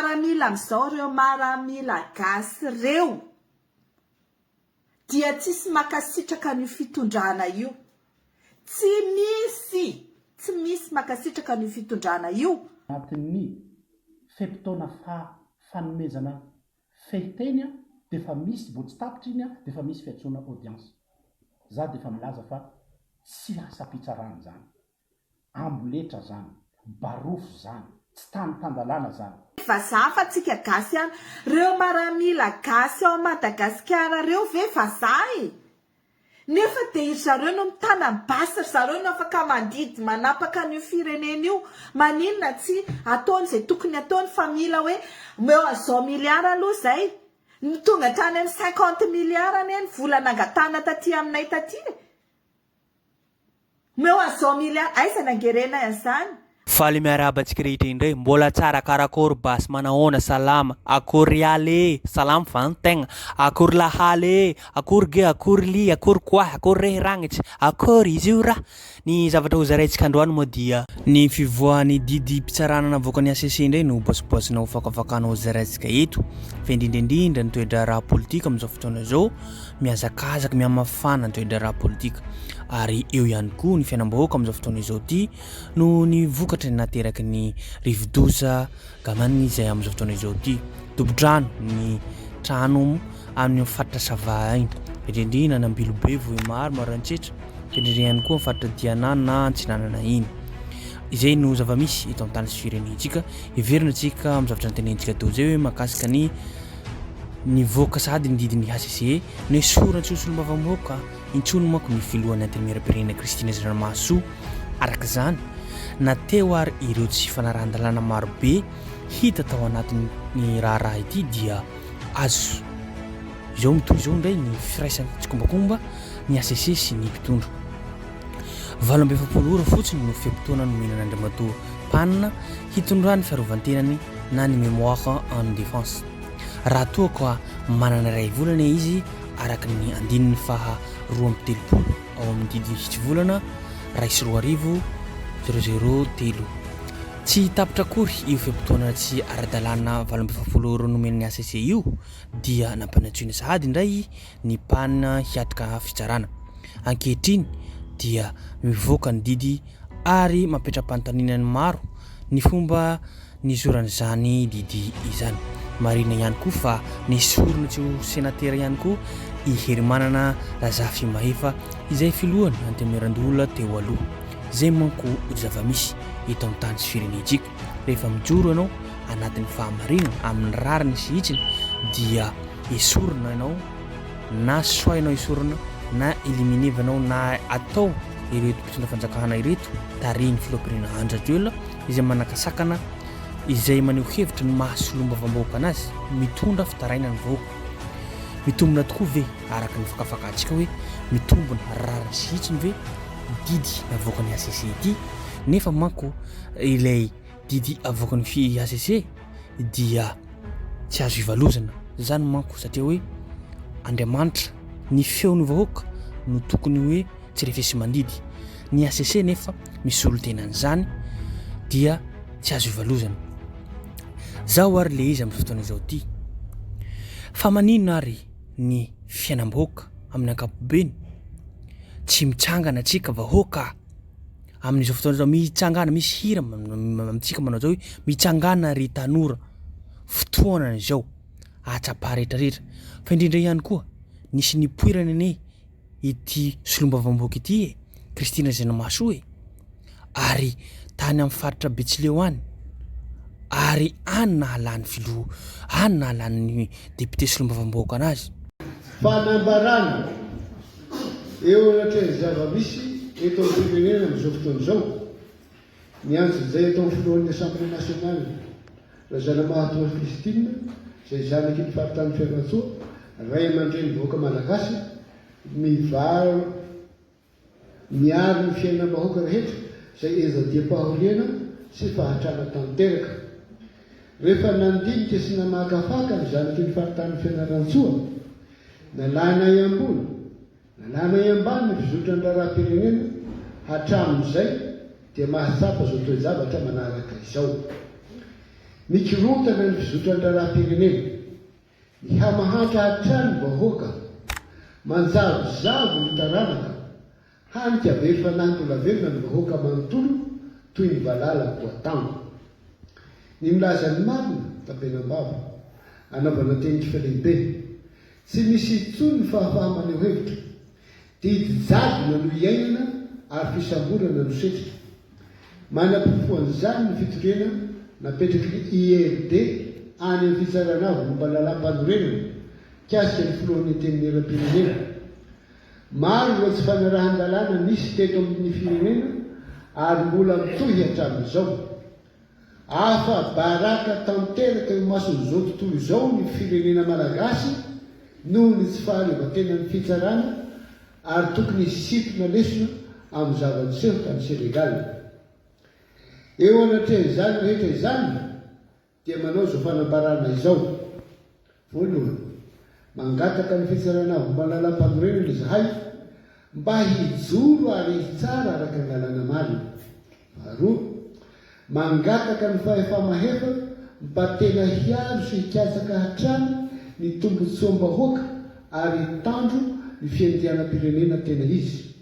maramila amin'izao ireo maramila gasy ireo dia tsisy makasitraka an'io fitondrana io. Tsy misy! Tsy misy makasitraka an'io fitondrana io. Anatin'ny fe-potoana faha fanomezana fehiteny dia efa misy, vao tsy tapitra iny dia efa misy fiantsoana audience. Za dia efa milaza fa tsy asam-pitsarana izany. Amboletra zany, barofo zany, tsy tany tan-dalàna zany. Vazaha fa tsika gasy ihany. Reo maramila gasy ao Madagasikara reo ve vazaha e? Nefa dia ry zareo no mitana ny basy, ry zareo no afaka mandidy manapaka an'io firenena io. Maninona tsy ataony izay tokony ataony fa mila hoe omeo an'izao milliard aloha izay. Ny tonga hatrany amin'ny 50 milliard anie ny vola nangatahana taty aminay taty e. Omeo an'izao milliard, aiza nangerenay an'izany? Faly miarahaba antsika rehetra indray, mbola tsara karakory basy manahoana salama, akory ialy e, salama va ny tegna, akory lahaly e, akory ge, akory ly, akory koahy, akory rehy ragnitsy, akory izy io raha, ny zavatra ho zaraintsika androany moa dia. Ny fivoahan'ny didim-pitsarana navoakan'ny HCC indray no boasiboasina ho fakafakana ho zaraintsika eto, fa indrindra indrindra ny toe-draharaha politika amin'izao fotoana izao, Mihazakazaka, mihamafana ny toe-draharaha politika ary eo ihany koa ny fiainam-bahoaka amin'izao fotoana izao ity noho ny vokatra nateraky ny rivodoza Gamane izay amin'izao fotoana izao ity. Dobo-drano ny trano amin'ny faritra Sava iny, indrindra any Ambilobe, Vohimaro, Maroantsetra, indrindra ihany koa amin'ny faritra Diana na Antsinanana iny. Izay no zava-misy eto amin'ny tany sy firenentsika. Heverina antsika amin'ny zavatra notenenintsika teo izay hoe mahakasika ny Nivoaka sahady ny didin'ny hcc, nesorina tsy ho solombavambahoaka intsony manko ny filohan'ny Antenimierampirenena Christine Razanamahasoa. Araka izany, na teo ary ireo tsy fanarahan-dalàna marobe hita tao anatin'ny raharaha ity dia azo izao mitohy izao indray ny firaisan-tsikombakomba ny hcc sy ny mpitondra. 48 ora fotsiny no fe-potoana nomena an'Andriamatoa Pan hitondrany fiarovan-tenany na ny mémoire en défense. Raha toa ka manana iray volana izy araka ny andininy faha 32 ao amin'ny didy hitsivolana 2001 003. Tsy tapitra akory io fe-potoana tsy ara-dalàna 48 ora nomen'ny HCC io dia nampanantsoina sahady indray ny pan hiatrika fitsarana. Ankehitriny dia mivoaka ny didy ary mampetra-panontaniana ny maro ny fomba nizoran'izany didy izany. Marihina ihany koa fa nesorina tsy ho senatera ihany koa i Herimanana Razafimahefa izay filohan'ny Antenimierandoholona teo aloha. Izay manko zava-misy eto amin'ny tany sy firenentsika. Rehefa mijoro ianao anatin'ny fahamarinana, amin'ny rariny sy hitsiny dia esorina ianao na soit ianao esorina na éliminer-vanao na atao ireto mpitondra fanjakana ireto tarihin'ny filoham-pirenena Andry Rajoelina izay manakasakana izay maneho hevitra ny maha solombavambahoaka anazy mitondra fitarainana ny vahoaka. Mitombina tokoa ve araka ny fakafakantsika hoe mitombina rariny sy hitsiny ve didy navoakan'ny HCC ity nefa manko ilay didy avoakan'ny HCC dia tsy azo ivalozana zany manko satria hoe Andriamanitra ny feon'ny vahoaka no tokony hoe tsy refesi-mandidy. Ny HCC nefa misolo tena an'izany dia tsy azo ivalozana. Zaho ary le izy amin'ny fotoana izao ity. Fa maninona ary ny fiainam-bahoaka amin'ny ankapobeny tsy mitsangana tsika vahoaka amin'izao fotoana izao mitsangana misy hira amintsika manao zao hoe mitsangana ry tanora fotoanana izao ahatsapa rehetrarehetra fa indrindra ihany koa nisy nipoirana anie ity solombavambahoaka ity e, Christine Razanamahasoa e, ary tany amin'ny faritra Betsileo any, ary any nahalany filoha, any nahalany ny député solombavambahoaka anazy. Fanambarana eo anatrehan'ny zava-misy eto amin'ny firenena amin'izao fotoana izao, ny antsonjay ataon'ny filohan'ny Assemblée nationale, Razanamahasoa Christine, izay zanaky ny faritanin'i Fianarantsoa, ray aman-dreny vahoaka malagasy, mivaro miaro ny fiainam-bahoaka rehetra izay enjadiam-pahoriana sy fahantrana tanteraka. Rehefa nandinika sy namakafaka ny zanaky ny faritanin'i Fianarantsoa, nalanay ambony, nalanay ambany ny fizotran'ny raharaham-pirenena hatramin'izay dia mahatsapa izao toe-javatra manaraka izao. Mikorontana ny fizotran'ny raharaham-pirenena. Mihamahantra hatrany ny vahoaka. Manjavozavo ny taranaka. Hany ka very fanahy mbola velona ny vahoaka manontolo toy ny valala voatango. Ny milaza ny marina, tapenam-bava. Anaovana teny kifalehibe. Tsy misy intsony ny fahafaha-maneho hevitra. Didy jadona no iainana ary fisamborana no setrika. Manaporofo an'izany ny fitoriana napetraky ny IRD any amin'ny Fitsarana Avo momba ny Lalàmpanorenana mikasika ny filohan'ny Antenimierampirenena. Maro ireo tsy fanarahan-dalàna nisy teto amin'ny firenena ary mbola mitohy hatramin'izao. Afa-baraka tanteraka eo imason'izao tontolo izao ny firenena malagasy noho ny tsy fahaleovantenan'ny fitsarana ary tokony hisintona lesona amin'ny zava-niseho tany Sénégal. Eo anatrehan'izany rehetra izany dia manao izao fanambarana izao, Voalohany, mangataka ny Fitsarana Avo momba ny Lalàmpanorenana izahay mba hijoro ary hitsara araka ny lalàna marina. Faharoa, mangataka ny fahefa-mahefa mba tena hiaro sy hikatsaka hatrany ny tombontsoam-bahoaka ary hitandro ny fiandrianam-pirenena tena izy.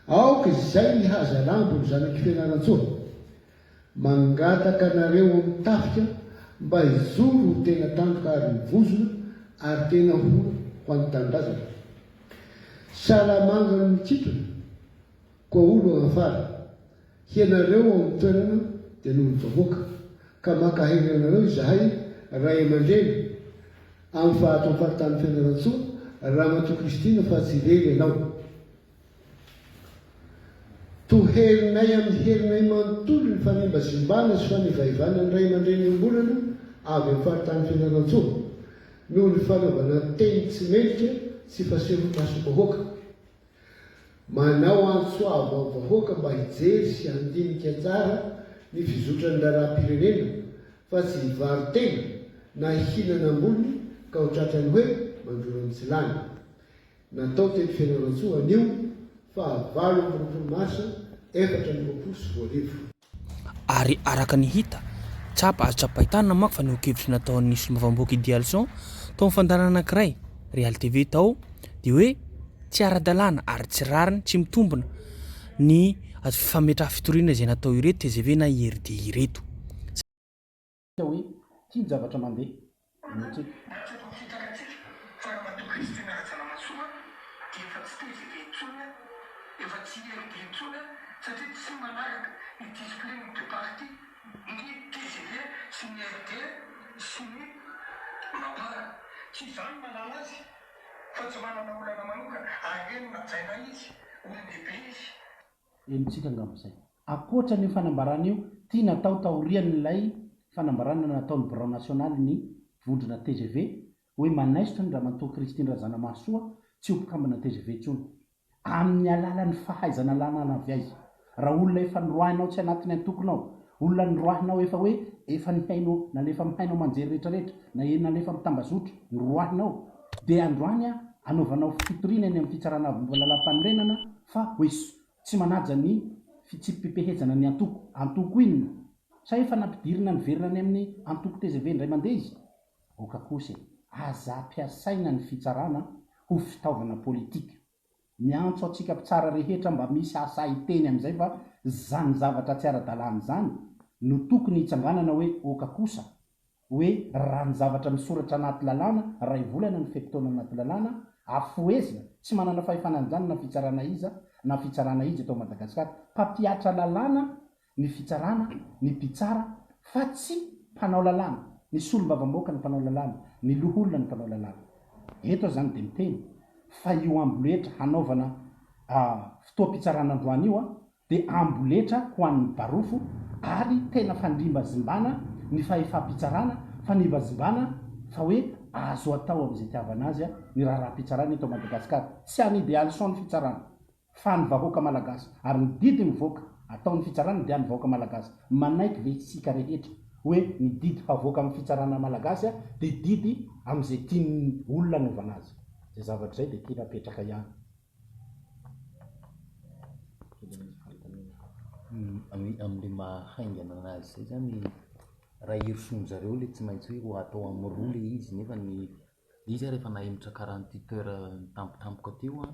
Aoka izay ny haza lambo ry zanak'i Fianarantsoa. Mangataka anareo ao amin'ny tafika mba hijoro ho tena tandroka ary mivozona ary tena ho ho an'ny tanindrazana. Salamanga no mikitona, koa olo agnafara. Hianareo ao amin'ny toerana dia noho ny vahoaka, ka mankahery anareo izahay ray aman-dreny amin'ny fa ato amin'ny faritanin'i Fianarantsoa, Ramatoa Christine fa tsy irery ianao. Toherinay amin'ny herinay manontolo ny fanimbazimbana sy fanivaivana ny ray aman-dreny iombonana avy amin'ny faritanin'i Fianarantsoa noho ny fanaovana teny tsy mendrika sy faseho imasom-bahoaka. Manao antso avo amin'ny vahoaka mba hijery sy handinika tsara ny fizotran'ny raharaham-pirenena fa tsy hivaro-tena na hihinana amboniny ka ho tratran'ny hoe mandrora mitsilany. Natao teto Fianarantsoa anio faha 28 marsa 2024. Ary araka ny hita, tsapa, azo tsapain-tanana manko fa ny hokevitry nataon'ny solombavambahoaka Idealson tao amin'ny fandaharana anankiray, Real TV tao, dia hoe tsy ara-dalàna ary tsy rariny, tsy mitombina ny fametraha fitoriana izay natao ireto tgv na IRD ireto. hoe ity ny zavatra mandeha mety. Mba tsy atao fitaka antsika fa Ramatoa Christine Rajalamasoa dia efa tsy tgv intsony an, efa tsy IRD intsony an satria tsy manaraka ny discipline de parti ny tgv sy ny IRD sy ny Mapar. Tsy izaho no manala azy fa tsy manana olana manokana ary eny najaina izy, olon-dehibe izy. Henontsika angamba izay. Ankoatra an'io fanambarana io, ity natao taorian'ilay fanambarana nataon'ny birao nasionalin'ny vondrona tgv hoe manaisotra ny Ramatoa Christine Razanamahasoa tsy ho mpikambana tgv intsony. Amin'ny alalan'ny fahaizana lalàna avy aiza? Raha olona efa noroahinao tsy anatin'ny antokonao, olona noroahinao efa hoe efa nihaino nalefa amin'ny haino aman-jery rehetrarehetra, na nalefa amin'ny tambazotra, noroahinao, dia androany anaovanao fitoriana eny amin'ny fitsarana avo momba ny lalàmpanorenana fa hoe tsy manaja ny fitsipi-pipehezana ny antoko. Antoko inona? Sa efa nampidirina niverina any amin'ny antoko tgv indray mandeha izy? Aoka kosa e! Aza ampiasaina ny fitsarana ho fitaovana politika. Miantso antsika mpitsara rehetra mba misy hahasahy hiteny amin'izay fa zany zavatra tsy ara-dalàna izany no tokony hitsanganana hoe oka kosa hoe raha ny zavatra misoratra anaty lalàna, ray volana ny fe-potoana anaty lalàna, afohezina, tsy manana fahefana an'izany na fitsarana iza na fitsarana iza eto Madagasikara, mpampihatra lalàna ny fitsarana, ny mpitsara fa tsy mpanao lalàna, ny solombavambahoaka ny mpanao lalàna, ny loholona ny mpanao lalàna. Eto aho izany dia miteny fa io amboletra hanaovana fotoam-pitsarana androany io dia amboletra ho an'ny barofo ary tena fandrimbazimbana ny fahefam-pitsarana, fanimbazimbana fa hoe azo atao amin'izay itiavana azy ny raharaham-pitsarana eto Madagasikara. Tsy an'i Idealson ny fitsarana. Fa ny vahoaka malagasy, ary ny didy mivoaka ataon'ny fitsarana dia an'ny vahoaka malagasy. Manaiky ve isika rehetra hoe ny didy havoaka amin'ny fitsarana malagasy dia didy amin'izay tian'ny olona anaovana azy? Izay zavatra izay dia tiana apetraka ihany. Amin'ilay maha haingana anazy izay izany. Raha hirosoan-jareo le tsy maintsy hoe ho atao amin'ny roa le izy nefa ny le izy ary efa nahemotra 48 heures tampotampoka teo an,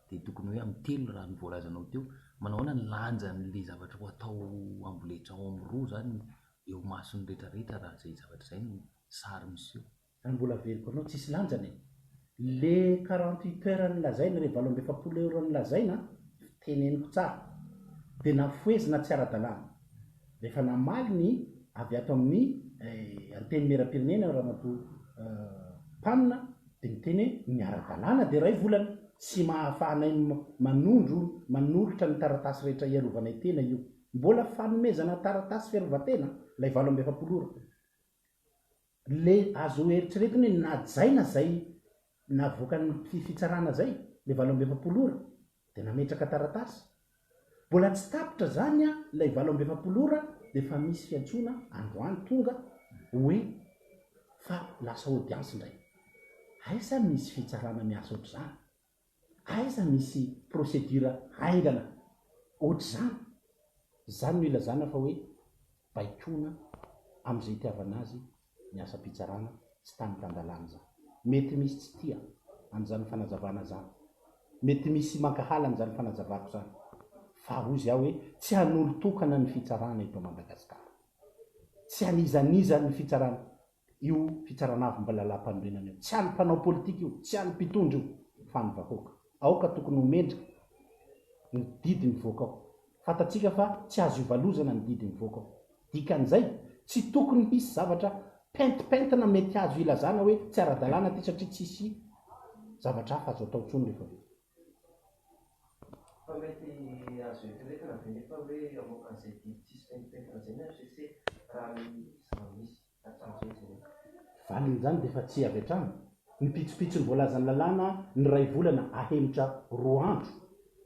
dia tokony hoe amin'ny telo raha ny voalazanao teo. Manao ahoana ny lanjan'le zavatra ho atao amboletra ao amin'ny roa zany eo imason'ny retraretra raha zay zavatra zay no sary miseho? Ary mbola averiko anao, tsisy lanjany e! Le 48 heures nolazaina, le 48 heures nolazaina, teneniko tsara, dia nafohezina tsy ara-dalàna. Rehefa namaly ny avy ato amin'ny Antenimierampirenena Ramatoa Pan dia niteny hoe ny ara-dalàna dia iray volana, tsy mahafahanay manondro, manolotra ny taratasy rehetra hiarovanay tena io. Mbola fanomezana taratasy fiarovan-tena ilay 48 ora. Le azo eritreretina hoe najaina zay navoakan'ny fitsarana zay, le 48 ora, de nametraka taratasy. Mbola tsy tapitra zany an ilay 48 ora de efa misy fiantsoana androany tonga hoe fa lasa audience indray. Aiza misy fitsarana miasa ohatr'izany? Aiza misy procédure haingana ohatr'izany? Izany no ilazana fa hoe baikoana amin'izay itiavana azy ny asam-pitsarana tsy tany tan-dalàna izany. Mety misy tsy tia an'izany fanazavana izany, mety misy mankahala an'izany fanazavako izany, fa hozy aho hoe tsy hanolo-tokana ny fitsarana eto Madagasikara. Tsy an'iza n'iza ny fitsarana. Io fitsarana avo mba lalàmpanorenana io. Tsy an'ny mpanao politika io, tsy an'ny mpitondra io, fa an'ny vahoaka. Aoka tokony ho mendrika ny didy mivoaka ao. Fantatsika fa tsy azo ivalozana ny didy mivoaka ao. Dikan'izay, tsy tokony hisy zavatra pentipentina mety azo ilazana hoe tsy ara-dalàna ity satria tsisy zavatra hafa azo atao intsony rehefa avy eo. Fa mety azo eritreretina ve nefa hoe hamoaka an'izay didy tsisy pentipentina izay ny HCC raha ny zava-misy hatramin'izao jerena? Valin'izany dia efa tsia avy hatrany. Ny pitsopitsony voalazan'ny lalàna ny iray volana ahemotra roa andro.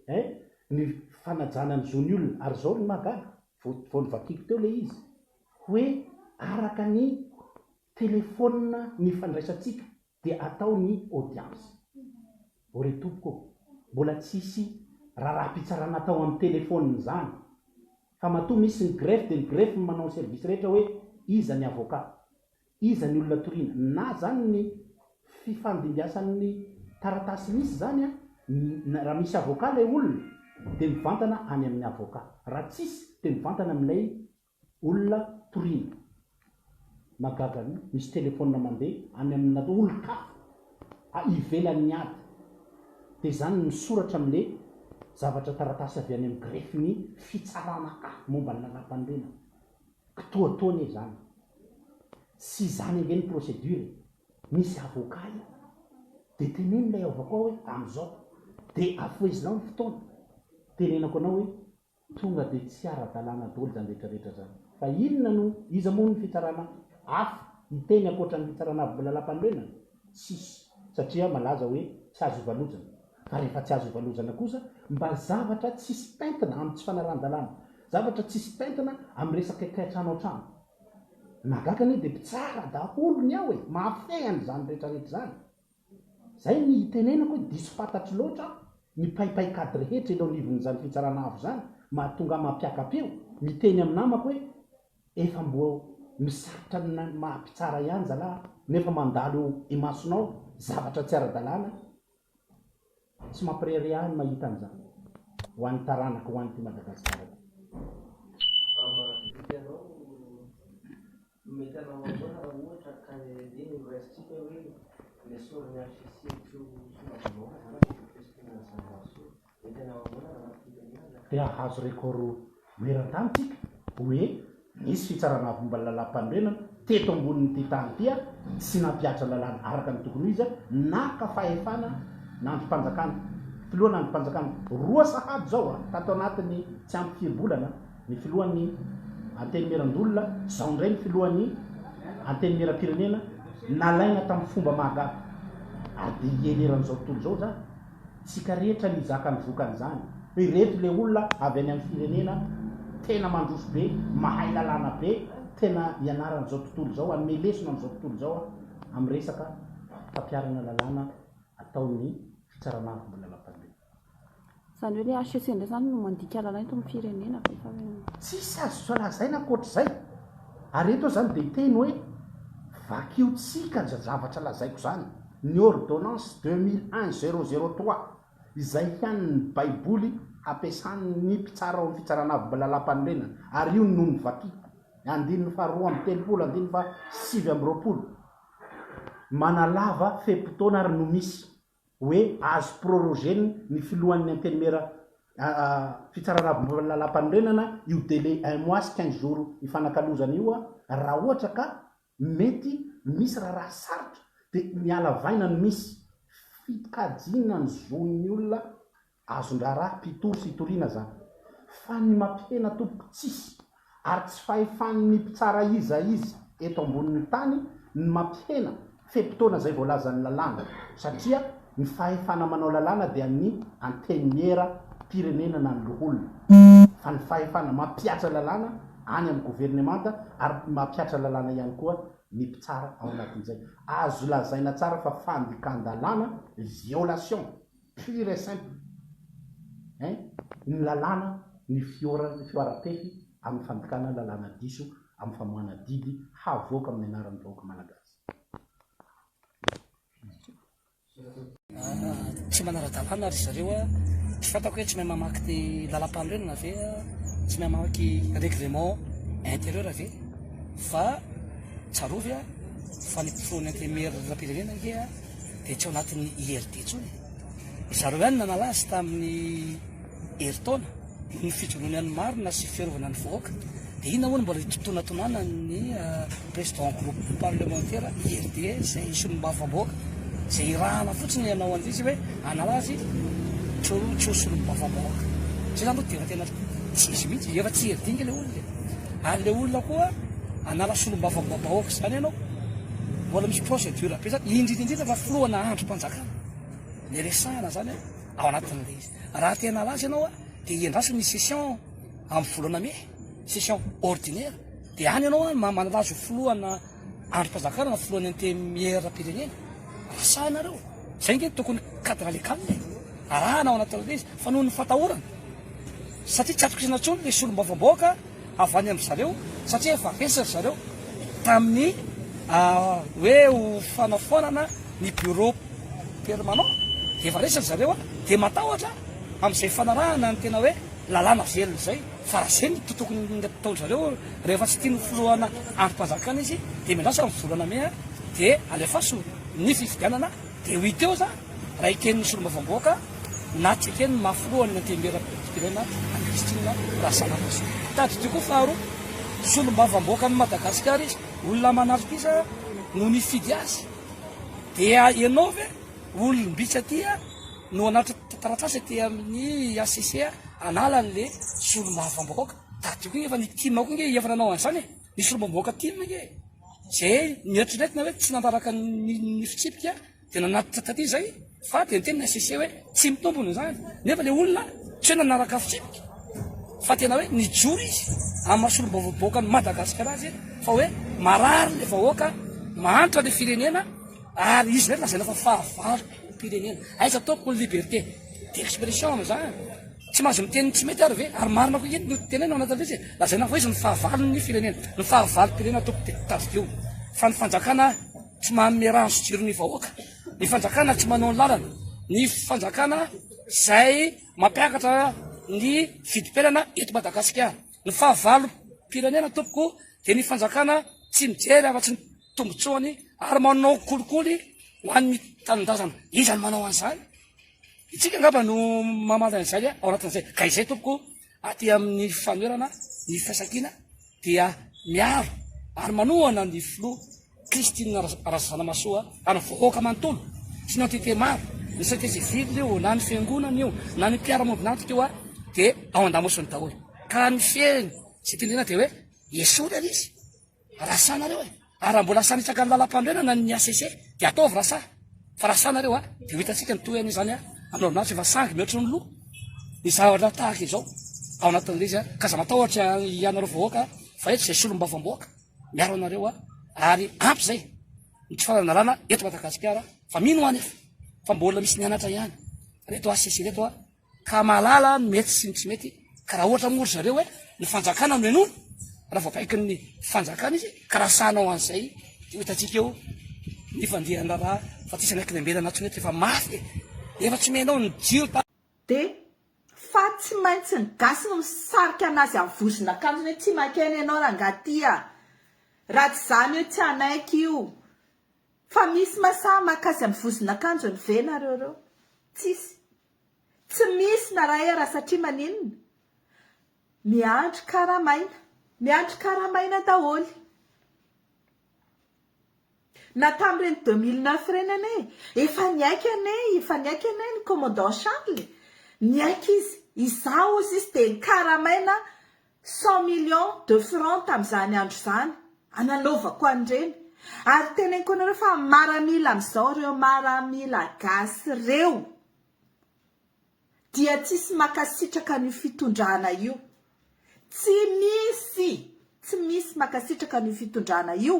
Eh? Ny fanajana ny zon'ny olona. Ary izao ny mahagaga, vao vao novakiako teo ilay izy, hoe araka ny telefaonina nifandraisantsika dia atao ny audience. O ry tompoko ô, mbola tsisy raharaham-pitsarana atao amin'ny téléphone izany fa matoa misy ny greffe dia ny greffe no manao ny service rehetra hoe iza ny avocat, iza ny olona toriana, na zany ny fifandimbiasan'ny taratasy misy zany an, raha misy avocat ilay olona dia mivantana any amin'ny avocat, raha tsisy dia mivantana amin'ilay Olona toriana. Mahagaga ny misy telephone mandeha any amina olon-kafa ivelan'ny ady. Dia izany ny misoratra amin'le zavatra taratasy avy any amin'ny greffe ny fitsarana ahy momba ny lalàmpanorenana. Kitoatoa anie izany. Tsy izany ange ny procédure e. Misy avocat io. Dia teneno ilay avocat hoe amin'izao. Dia afohezinao ny fotoana. Tenenako anao hoe Tonga dia tsy ara-dalàna daholo izany rehetra rehetra izany. Fa inona no, iza moa no fitsarana hafa hiteny ankoatra ny fitsarana avo lalàmpanorenana? Tsisy. Satria malaza hoe tsy azo ivalozana. Fa rehefa tsy azo ivalozana kosa, mba zavatra tsisy pentina amin'ny tsy fanarahan-dalàna, zavatra tsisy pentina amin'ny resaka kiantrano an-trano. Ny mahagaga anie dia mpitsara daholo ny ao e, mahafehy an'izany rehetra rehetra izany. Zay ny itenenako hoe diso fantatro loatra aho ny paipaikady rehetra elo anivon'izany fitsarana avo izany mahatonga ahy mampiaka-peo miteny amin'ny namako hoe efa mbo misarotra ny maha mpitsara ihany zalahy nefa mandalo eo imasonao zavatra tsy ara-dalàna tsy mampirehareha ahy ny mahita an'izany ho an'ny taranaka ho an'ity Madagasikara ity. Amin'ny maha député anao, Mety hanao ahoana raha ohatra ka iny no raisintsika hoe nesorin'ny HCC tsy ho solombavambahoaka zany Andriamatoa Christine Razanamahasoa? Mety hanao ahoana raha anaty fitenenana ka. Dia hahazo record maneran-tany tsika hoe nisy fitsarana avo momba ny lalàm-panorenana teto ambonin'ity tany ity tsy nampihatra lalàna araka ny tokony ho izy naka fahefana na andrim-panjakana filoha na andrim-panjakana roa sahady izao tato anatin'ny tsy ampy firy volana ny filohan'ny Antenimierandoholona, izao indray ny filohan'ny Antenimierampirenena nalaina tamin'ny fomba mahagaga. Ary dia hiely eran'izao tontolo izao izany. Tsika rehetra ny hizaka ny vokan'izany. Hoe ireto ilay olona avy any amin'ny firenena tena mandroso be, mahay lalàna be, tena ianaran'izao tontolo izao, hanome lesona an'izao tontolo izao amin'ny resaka fampiharana lalàna ataon'ny fitsarana avo mbola lalam-panorenana. Izany hoe ilay HCC indray izany no mandika lalàna eto amin'ny firenena ve sa hoe. Tsisy azo lazaina ankoatr'izay. Ary eto aho izany dia hiteny hoe, vakio tsika izany zavatra lazaiko izany, ny ordonnance 2001 003, izay ihany ny baiboly hampiasan'ny mpitsara ao amin'ny fitsarana avo lalàmpanorenana, ary io no novakiko, andininy faha 32, andininy faha 29, manalava fe-potoana ary no misy. hoe azo proroger-ny ny filohan'ny antenimiera fitsarana avo momba ny lalàmpanorenana io délai un mois sy 15 jours ifanakalozana io raha ohatra ka mety misy raharaha sarotra dia miala vaina no misy fikajiana ny zon'ny olona Azon-draharaha mpitory sy itoriana zany. Fa ny mampihena tompoko tsisy. Ary tsy fahefan'ny mpitsara iza iza eto ambonin'ny tany ny mampihena fe-potoana izay voalazan'ny lalàna. Satria ny fahefana manao lalàna dia ny antenimiera pirenena na ny loholona. Fa ny fahefana mampihatra lalàna any amin'ny governemanta ary mampihatra lalàna ihany koa ny mpitsara ao anatin'izay. Azo lazaina tsara fa fandikan-dalàna, violation. Pure et simple hein, ny lalàna ny fihoaram-pefy amin'ny fandikana lalàna diso amin'ny famoahana didy havoaka amin'ny anaran'ny vahoaka malagasy. Tsy manara-dalàna ry zareo a! Tsy fantako hoe tsy mahay mamaky ty lalam-panorenana ve a? Tsy mahay mamaky règlement intérieur ve? Fa tsarovy a, fa ny filohan'ny antenimieram-pirenena ange a, dia tsy ao anatin'ny IRD intsony. Ry zareo ihany nanala azy tamin'ny herintaona noho ny fijoroany an'ny marina sy fiarovana ny vahoaka. Dia inona moa no mbola hitotonatonana ny président groupe parlementaire IRD izay solombavambahoaka izay irahana fotsiny hanao an'ilay izy hoe hanala azy tsy ho tsy ho solombavambahoaka. Izay izany aloha dia efa tena tsy izy mihitsy, efa tsy IRD ange ilay olona e. Ary ilay olona koa hanala solombavambahoaka izany ianao. Mbola misy procédure be zany, indrindra indrindra fa filohana andrim-panjakana le resahana zany ao anatin'ilay izy. Raha te hanala azy ianao dia iandraso ny session amin'ny volana mey, session ordinaire, dia any ianao manala azy ho filohana andrim-panjakana na filohan'ny antenimieram-pirenena. Raha sahy nareo, zay nge tokony cadre légal e, arahana ao anatin'ilay izy fa noho ny fatahorana satria tsy atokisana intsony le solombavambahoaka avy any amin-dry zareo satria efa resy ry zareo tamin'ny hoe ho fanafoanana ny bureau permanent dia efa resy ry zareo dia matahotra amin'izay fanarahana ny tena hoe lalàna velona izay fa raha izay no tokony ataon-dry zareo rehefa tsy tian'ny filohana andrim-panjakana izy dia miandrasa amin'ny volana mey dia alefaso ny fifidianana dia ho hita eo izany. Raha eken'ny solombavambahoaka na tsy ekeny ny maha filohan'ny Antenimierampirenena an'i Christine Razanamahasoa. Tadidio koa faharoa, solombavambahoakan'i Madagasikara izy, olona aman'alin-kisa no nifidy azy. Dia ianao ve olom-bitsy aty no hanatitra taratasy aty amin'ny HCC hanala an'le solombavambahoaka? Tadidio koa efa ny tim koa nge efa nanao an'izany e! Ny solombavambahoaka tim nge zay nieritreretina hoe tsy nanaraka ny fitsipika Dia nanatitra taty izay fa dia niteny ny HCC hoe tsy mitombina izany nefa ilay olona tsy hoe nanaraka fitsipika fa tena hoe nijoro izy amin'ny maha solombavambahoakan'i Madagasikara azy fa hoe marary ilay vahoaka, mahantra ilay firenena ary izy indray lazaina fa fahavalom-pirenena. Aiza tompoko ny liberté d'expression amin'izany? Tsy mahazo miteny ny tsy mety ary ve? Ary marina koa iny no tenenina ao anatin'ilay izy e! Lazaina fa izy ny fahavalon'ny firenena. Ny fahavalom-pirenena tompoko dia tadidio fa ny fanjakana Tsy manome rano sy jiro ny vahoaka, ny fanjakana tsy manao ny lalana, ny fanjakana izay mampiakatra ny vidim-piainana eto Madagasikara. Ny fahavalom-pirenena tompoko dia ny fanjakana tsy mijery afa-tsy ny tombotsoany ary manao kolikoly ho an'ny tanindrazana. Iza no manao an'izany? Itsika angamba no mamaly an'izay ao anatin'izay. Ka izay tompoko aty amin'ny fanoherana ny firaisankina dia miaro ary manohana ny filoha Christine Razanamahasoa ary ny vahoaka manontolo sy ny entité maro, ny société civile io na ny fiangonana io na ny mpiara-miombon'antoka io dia ao an-damosiny daholo. Ka ny fehiny sy tendrena dia hoe esory ary izy. Rasa nareo e! Ary raha mbola sahy nitsaka ny lalam-panorenana ny HCC dia ataovy rasa fa rasa nareo a! Dia ho hitantsika ny tohiny izany a! Amin'ny ordonnance efa sangy mihoatry ny loha ny zavatra tahaka izao ao anatin'ilay izy a! Ka aza matahotra ianareo vahoaka fa eto izay solombavambahoaka miaro anareo a! Ary ampy izay ny tsy fanarahan-dalàna eto Madagasikara fa mino aho anefa fa mbola misy nianatra ihany reto HCC reto a! Ka mahalala ny mety sy ny tsy mety, ka raha ohatra moa ry zareo hoe ny fanjakana no henoina. Raha voabaikon'ny fanjakana izy ka raha sahy hanao an'izay dia ho hitantsika eo ny fandehan'ny raharaha fa tsisy anaiky lembenana intsony eto efa mafy e! Efa tsy omenao ny jiro ta. Dia fa tsy maintsy ny gasy no misarika anazy amin'ny vozon'akanjony hoe tsy makena ianao rangahy ty a! Raha tsy izany io tsy hanaiky io! Fa misy masahy maka azy amin'ny vozon'akanjony ve nareo reo? Tsisy. Tsy misy na ray ara satria maninona? Miandry karamaina. Miandry karamaina daholo. Na tamin'ireny 2009 ireny anie, efa niaiky anie, efa niaiky anie ny commandant Charles e. Niaiky izy, izaho hozy izy dia nikaramaina cent millions de francs tamin'izany andro izany, nanaovako an'ireny. Ary teneniko anareo fa maramila amin'izao ireo maramila gasy ireo. Dia tsisy makasitraka an'io fitondrana io. Tsy misy! Tsy misy makasitraka an'io fitondrana io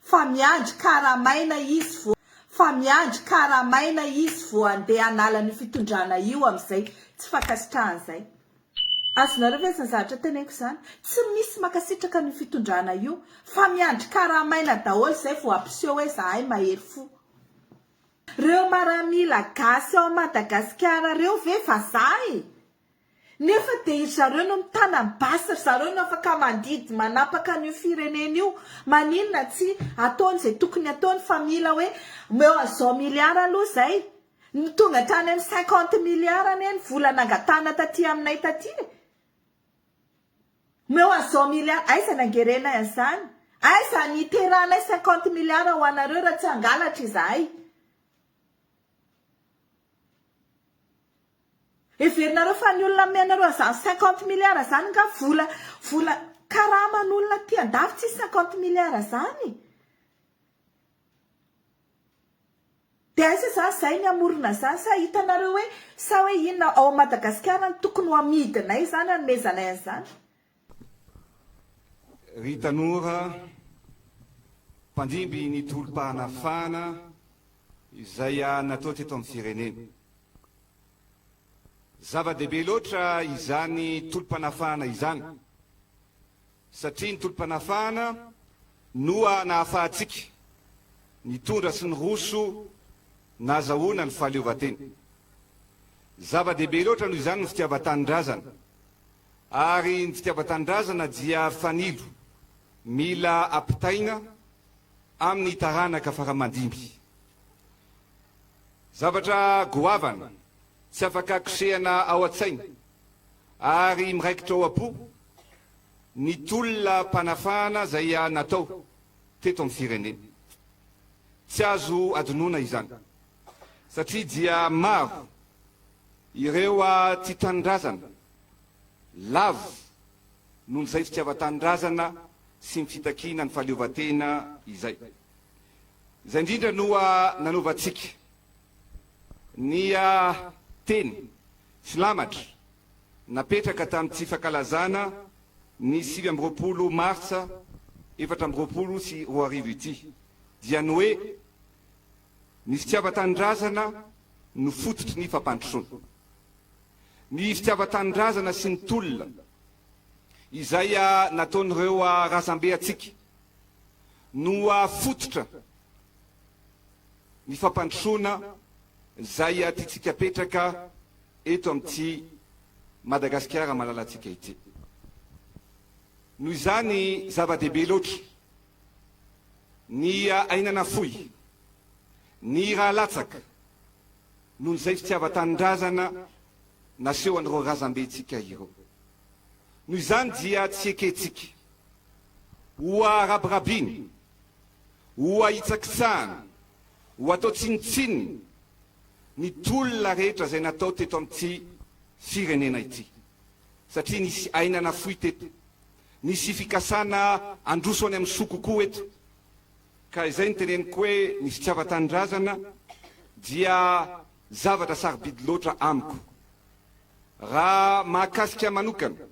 fa miandry karamaina izy vo fa miandry karamaina izy vo andeha hanala an'io fitondrana io amin'izay tsy fankasitrahana izay. Azonareo ve izany zavatra teneniko izany? Tsy misy makasitraka an'io fitondrana io fa miandry karamaina daholo izay vo hampiseho hoe zahay mahery fo. Reo maramila gasy ao Madagasikara reo ve vazaha e? Nefa dia ry zareo no mitana ny basy, ry zareo no afaka mandidy manapaka an'io firenena io, maninona tsy ataony izay tokony ataony fa mila hoe omeo an'izao milliard aloha izay, ny tonga hatrany amin'ny cinquante milliard anie ny vola nangatahana taty aminay taty e! Omeo an'izao milliard, aiza ny angerenay an'izany? Aiza ny hiterahanay cinquante milliards ho anareo raha tsy hangalatra izahay? Heverinareo fa ny olona amenareo an'izany cinquante milliards izany nga vola vola karaman'olona aty andafy tsisy cinquante milliards izany? Dia aiza izany izay ny hamorona izany sa hitanareo hoe sa hoe inona ao Madagasikara no tokony ho amidinay izany hanomezanay an'izany? Ry tanora mpandimby ny tolom-pahanafahana izay natao teto amin'ny firenena. Zava-dehibe loatra izany tolom-panafahana izany satria ny tolom-panafahana no nahafahantsika nitondra sy niroso nahazahoana ny fahaleovantena. Zava-dehibe loatra noho izany ny fitiavan-tanindrazana ary ny fitiavan-tanindrazana dia fanilo mila ampitaina amin'ny taranaka fara-mandimby. Zavatra goavana tsy afaka kosehana ao an-tsaina ary miraikitra ao am-po ny tolona mpanafahana izay natao teto amin'ny firenena. Tsy azo adinoina izany satria dia maro ireo tia tanindrazana lavo noho izay fitiavan-tanindrazana sy ny fitakiana ny fahaleovantena izay. Izay indrindra no nanaovantsika ny teny filamatra napetraka tamin'ity fankalazana ny 29 martsa 2024 ity dia ny hoe ny fitiavan-tanindrazana no fototry ny fampandrosoana. Ny fitiavan-tanindrazana sy ny tolona izay nataon'ireo razambe antsika no fototra ny fampandrosoana izay tiantsika apetraka eto amin'ity Madagasikara malalantsika ity. Noho izany zava-dehibe loatra ny aina nafoy, ny ra latsaka noho izay fitiavan-tanindrazana nasehon'ireo razambentsika ireo. Noho izany dia tsy ekentsika ho arabirabiana, ho ahitsakitsahana, ho atao tsinontsinona ny tolona rehetra izay natao teto amin'ity firenena ity satria nisy aina nafoy teto, nisy fikasana handroso any amin'ny soa kokoa eto ka izay no teneniko hoe ny fitiavan-tanindrazana dia zavatra sarobidy loatra amiko. Raha mahakasika manokana.